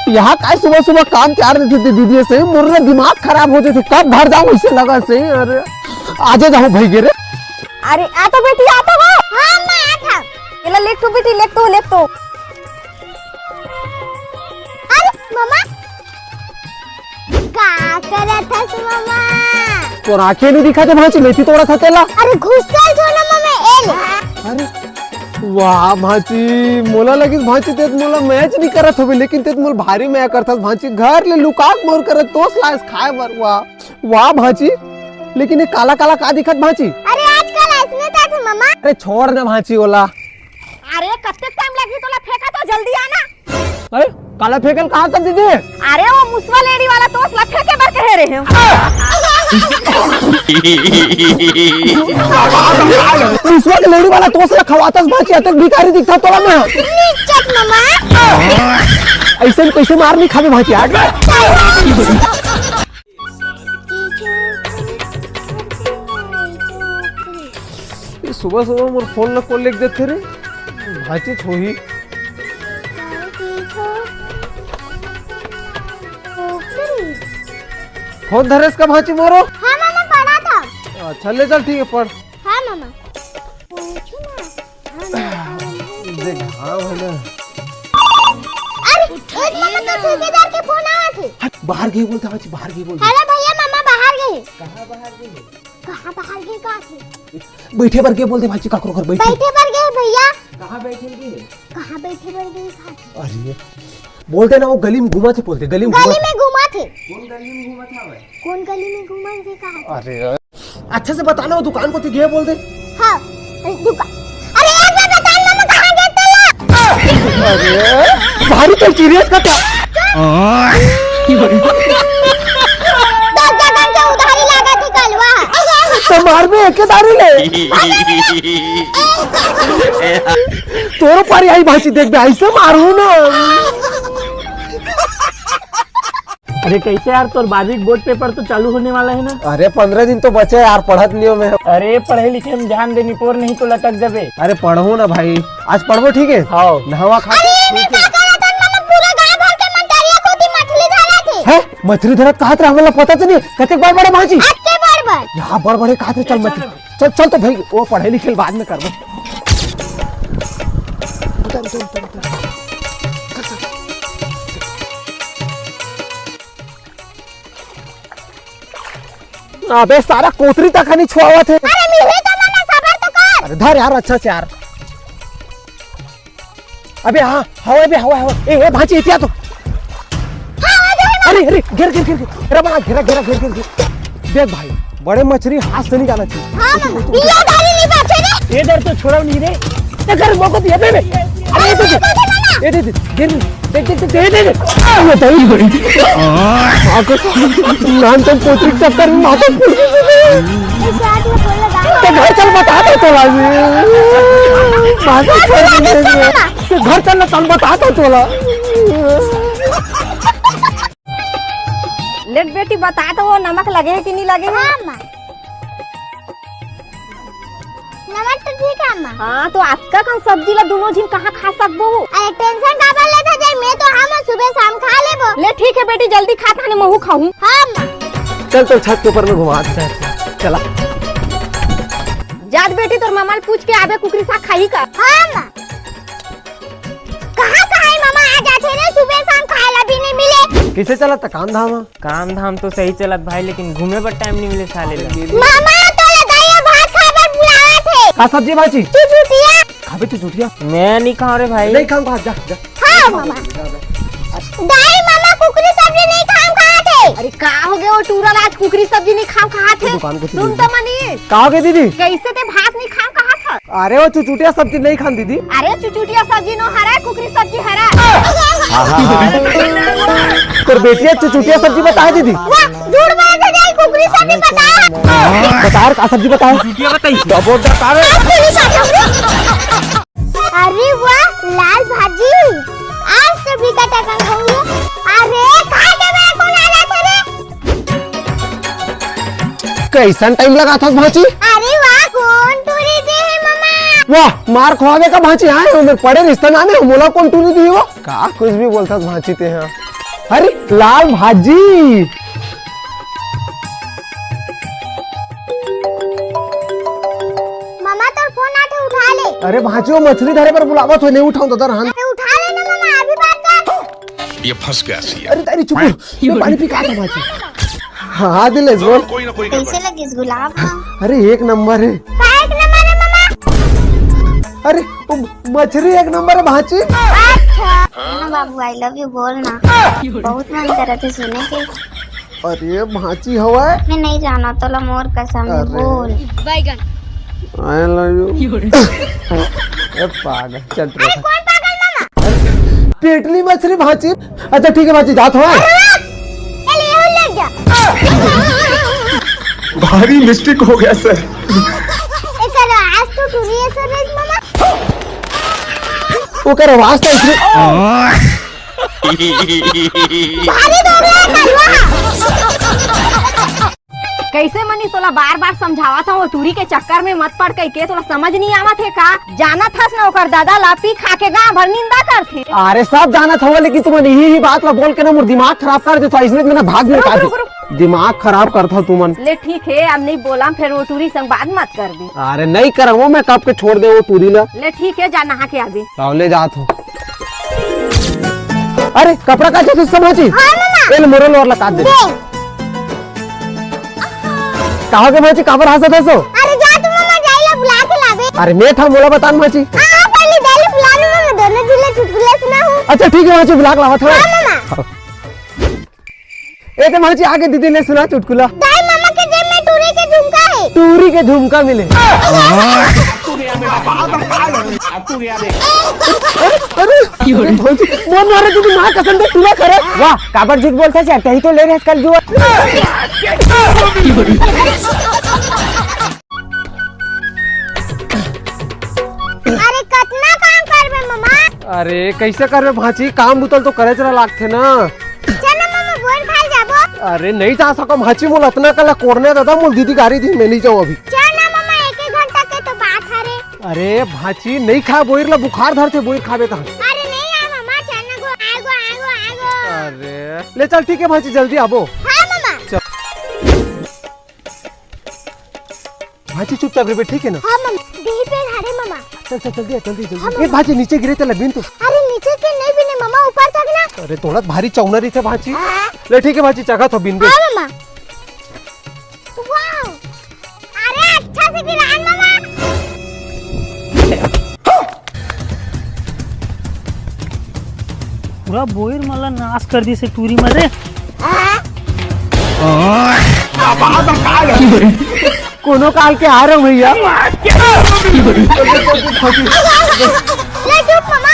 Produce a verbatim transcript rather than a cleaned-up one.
यहाँ काय सुबह सुबह काम त्यार देथे ते दीदी, सही मोर ना दिमाग खराब हो जाथे, कब घर जाऊँ इसे लगा सही। अरे आजे जाऊँ भाई गे रे। अरे आ तो बेटी, आ तो वो। हाँ, मैं आ था। ये ला, लेख तो बेटी, लेख तो, लेख तो। अरे मम्मा, का करत हस मम्मा? तोर आँखें नहीं दिखा दे भांची, लेती तोड़ा था तेला। अरे घुसल जो ना मम्मा, ए ले। अरे वाह भांची, मोला लगिस भांची तेत मोला मैच नहीं करत होबे, लेकिन तेत मोला भारी मया करथस भांची। घर ले लुकाक मोर करत तोस लायस खाए बर। वाह वाह भांची, लेकिन ये काला काला का दिखत भांची? अरे आजकल ऐसने जाथे मम्मा। अरे छोड़ ना भांची ओला। अरे कत्ते टाइम लगही तोला फेंका, तो जल्दी आना। अरे काला फेंकल कहा था दीदी? अरे वो मुसवा लेड़ी वाला तोस ला फेंके बर कहे रहे हंव। मुसवा के लेड़ी वाला तोस ला खवातस भांची, अतेक भिखारी दिखता तोला मैं। निचट मम्मा। ऐसे में कैसे मार नहीं खावे भांची आज? ये सुबह सुबह मोर फोन ला कोन लेके देथे रे? भांची होही। फोन धरेस का भांची मोरो? हाँ मामा, पढ़ा था। अच्छा ले चल, ठीक है, पढ़। हाँ मामा। पूछो ना। देख, हाँ भैया। अरे, एक मामा तो ठेकेदार के फोन आया थे। हट, बाहर गए बोलते, भांची, बाहर गए बोलते। अरे भैया, मामा बाहर गए। कहाँ बाहर गए? कहाँ बाहर गए, कहाँ थे? बैठे बर गए बोलते भांची, काकरो घर बैठे। बैठे बर गए भैया। कहाँ बैठे गए? कहाँ बैठे बर गए, कहाँ थे? अरे, बोलते ना वो गली में घूमा थे, बोलते गली में घूमा गली थे। में घूमा थे। कौन गली में घूमा था भाई? कौन गली में घूमा थे, कहाँ थे? अरे यार। अच्छा से बताना, वो दुकान को तो गए बोलते। हाँ, दुकान। अरे एक बार बता ना, मैं कहाँ गया था? अरे, भारी तो सीरियस का था। दस जगह के उधारी लागा थी कलवा। तो मार में एक दारू ले। तोरो पारी आई भांची, देख बे, ऐसे मारू ना। अरे कैसे यार, तोर बारहवीं बोर्ड पेपर तो चालू होने वाला है ना? अरे पंद्रह दिन तो बचे यार, पढ़त नहीं हो मैं। अरे पढ़े लिखे में ध्यान दे निपोर, नहीं तो लटक जाबे। अरे पढ़ो ना भाई, आज पढ़बो, ठीक है? हाँ। नहावा खा। अरे मैं का करत हन, मतलब पूरा गांव भर के मंतरिया कोती मछली धरत हे। हैं? मछली धरत कहात रहे, हमला पता तो नहीं। कतेक बड़ बड़े भांची? अतके बड़ बड़। यहाँ बड़ बड़े कहात रहे, चल मछली। चल, चल तो भाई, वो पढ़े लिखे बाद में करबो। उतर, उतर, उतर, उतर। चल, चल। अबे सारा कोतरी तक नहीं छुआवत है। अरे मिले तो मना, सबर तो कर। अरे धर यार, अच्छा से यार। अबे हाँ, हवा बे, हवा, हवा। ए, ए, भांची, एतिया तो। हाँ, आ गए, अरे, अरे, घेर, घेर, घेर, घेर। घेरा बना, घेरा, घेरा, घेर, घेर, घेर। देख भाई, बड़े मछली हाथ से नहीं जाना चाहिए। हाँ, मामा, ये गाड़ी नहीं बचे रे। ये डर तो छोड़ा नहीं रे। ये कर, मौको दिया बे, बे। अरे, ये दे दे। ये दे दे, घेर ले। देख, देख, देख, दे, दे, दे। आ, ये तो ही बड़ी। नान तो पोतरी चक्कर में माता फूट गई। तो घर चल, बता दो तोला। माता छोड़ के दे दे। तो घर चल ना, चल बता दो तोला। लेट बेटी, बता तो वो नमक लगे है कि नहीं लगे है? हाँ, माँ। नमक तो ठीक है, माँ। हाँ, तो अतका कन सब्जी ला दोनों झिन कहाँ खा सकबो? अरे टेंशन काबर लेत हस, मैं तो हम सुबह शाम खा लेबो। ले ठीक है बेटी, जल्दी खा, ताने महू खाहूँ। हाँ, माँ। चल तो छत के ऊपर में घुमा। चला। जात बेटी, तोर ममा ले पूछ के आबे, कुकरी साग खाही का? हाँ, माँ। कहाँ कहाँ हे मामा आ जाथे रे, सुबह शाम खाए ला भी नहीं मिले। कैसे चलत काम धाम? काम धाम तो सही चलत भाई, लेकिन घूमे बर टाइम नहीं मिले साले ला। मामा तो लगाइए भात खाए बर बुलावत हे। का सब्जी भाजी? चुचुटिया। खाबे चुचुटिया? मैं नहीं खाऊं रे भाई। नहीं खाऊंगा, जा, जा। हाँ मामा। दाई मामा कुकरी सब्जी नहीं खाऊं कहा थे। अरे का हो गया वो टूरा ला, आज कुकरी सब्जी नहीं खाऊं कहा थे। दुकान को सुन तो मनी। का हो गया दीदी? कैसे ते भात नहीं खाऊं कहा था? अरे वो चुचुटिया सब्जी नहीं खान दीदी। अरे चुचुटिया सब्जी नो हरा, कुकरी सब्जी हरा। तोर बेटिया चुचुटिया सब्जी बताए दीदी। वाह, झूठ बोले थे, जाई कुकरी सब्जी बताया। बता और का सब्जी बताए? चुचुटिया बताई। डबो डकारे। अरे वाह, लाल भाजी। आज तो भी का टकन खाऊंगी। अरे, खा के मेरा कौन आ जाता रे? कैसन टाइम लगाथस भांची? अरे वाह, कौन टूरी दे हे ममा? वाह, मार खवावे का भांची आए हो, मैं पढ़े रिश्ता नाने हो, मोला कौन टूरी दी हो? का कुछ भी बोलथस भांची ते हाँ। अरे लाल भाजी। मामा, तोर फोन आथे, उठा ले। अरे भाजी, वो मछली धरे बर बुलावत हो, नहीं उठाऊं तो दर हान। अरे उठा ले ना मामा, अभी बात कर। ये फंस गया सी। अरे, अरे चुप, मैं पानी पी के आता भाजी। हाँ, हाँ दिलेश, बोल। कोई ना कोई गड़बड़। कैसे लगिस गुलाब? अरे एक नंबर है। का एक नंबर है मामा? अरे वो मछली एक नंबर है भाजी। अच्छा। ना बाबू, I love you बोल ना। बहुत मन करत हे सुने के। अरे भांची हवय। मैं नहीं जाना, तोला मोर कसम है, अरे। बोल। I love you। ए पागल, चल रे। अरे कौन पागल मामा? पेटली मछली भांची। अच्छा ठीक है भांची, जात हो। अरे वाह! चल, ये ले जा। भारी मिस्टेक हो गया सर। ए, करो, आज तो टूरी है सर, मामा। ओकर आवाज तो इसलिए भारी दोगला है कलवा। कैसे मनीष, तोला बार बार समझावत हूँ, वो टूरी के चक्कर में मत पड़ कहिके, तोला समझ नहीं आवत है का? जानत हस ना ओकर दादा ला पी खा के गांव भर निंदा करथे। अरे सब जानत हवं, लेकिन तुमन यही ही बात ला बोल के ना मोर दिमाग खराब कर देथो, इसने में ना भाग नहीं रुक, पाते। रुक, रुक। दिमाग खराब करथो तुमन। ले ठीक है, अब नहीं बोला, फिर वो टूरी संग बात मत कर दे। अरे नहीं करंव, मैं कब के छोड़ दे वो टूरी ला। ले ठीक है, जा नहा के आबे। आओ, ले जात हो। अरे, कपड़ा का जैसे समझी? हाँ, मामा। ए, ले, मोरो लोर ला काट दे। दे। कहाँ के भांची, काबर हंसत हसो? अरे, जा तू मामा, जाई ला बुला के लाबे। अरे, मैं था, मोला बता न भांची। हाँ, हाँ, पहले जाई ला बुला लो मामा, दोनों झूले चुटकुले सुनाहूँ। अच्छा, ठीक है, भांची, बुला के लावत हूँ। हाँ, मामा। हाँ। ए ते भांची, आगे दीदी ले सुना चुटकुला। दाई मामा के जेब में टूरी के झुमका है। टूरी के झुमका मिले। अरे, अरे, अरे, भांची, मोर मारे दीदी माँ कसम दे टूरा करे। वाह, काबर झूठ बोलथस यार, तही तो ले रहे कल जुआ। अरे कतना काम करबे मामा? अरे कैसे करबे भांची, काम बुतल तो करे चला लागथे ना। चल ना मामा, बोर खाए जाबो। अरे नहीं जा सको भांची, मोला अतना कला कोरने दादा, मोल दीदी गारी दी, मैं नहीं जाऊँ अभी। चल ना मामा, एक एक घंटा के तो बात हरे। अरे भांची नहीं खा बोर ला, बुखार धरथे बोर खाबे तहाँ। अरे नहीं आ मामा, चल ना गो, आए गो, आए गो, आए गो। अरे ले चल ठीक है भांची, जल्दी आबो। हाँ मामा। चल। भांची चुपचाप रहिबे, ठीक है ना? हाँ मामा, दीदी पे हरे मामा। चल चल जल्दी आ, जल्दी जल्दी। हाँ, ए मामा। भांची नीचे गिरे तेला बिन तो। अरे नीचे के नहीं बिने मामा, ऊपर तक ना। अरे थोड़ा भारी चौना रहिथे भांची। हाँ। ले ठीक है भांची, चघा तो बिन दे। हाँ मामा। वाओ। अरे अच्छा से गिरान मामा। पूरा बोइर मन ला नाश कर दिस टूरी मन रे। कोनो काल के आ रहे हो भैया। ले चुप मामा।